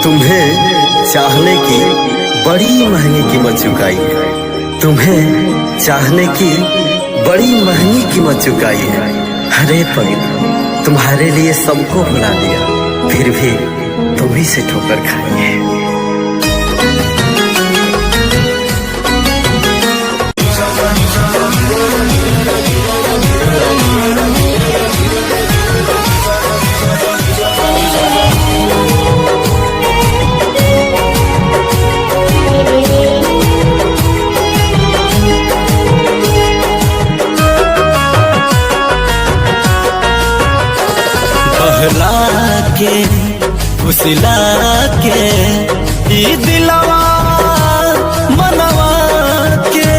तुम्हें चाहने की बड़ी महंगी कीमत चुकाई है, तुम्हें चाहने की बड़ी महंगी कीमत चुकाई है। अरे पगली, तुम्हारे लिए सबको भुला दिया, फिर भी तुम्ही से ठोकर खाई है। बहला के फुसला के ई दिलवा मनवा के,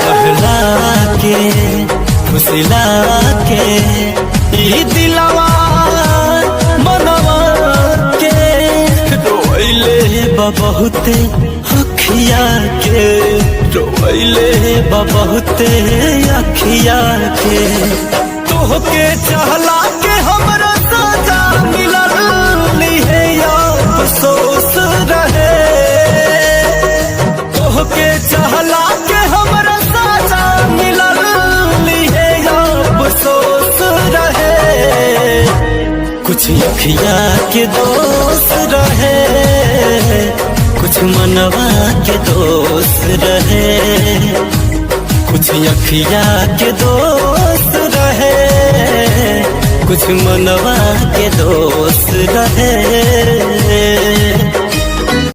बहला के फुसला के ई दिलवा मनवा के, रोइले बहुते अखिया के, रोइले बहुते अखिया के। तोहके चहला के हमरा सजा मिलल है, या अफसोस रहे। तोहके चहला के हमरा सजा मिलल है, या अफसोस रहे। कुछ अखिया के दोष रहे, कुछ मनवा के दोष रहे। कुछ अखिया के दोष रहे, कुछ मनवा के दोष रहे।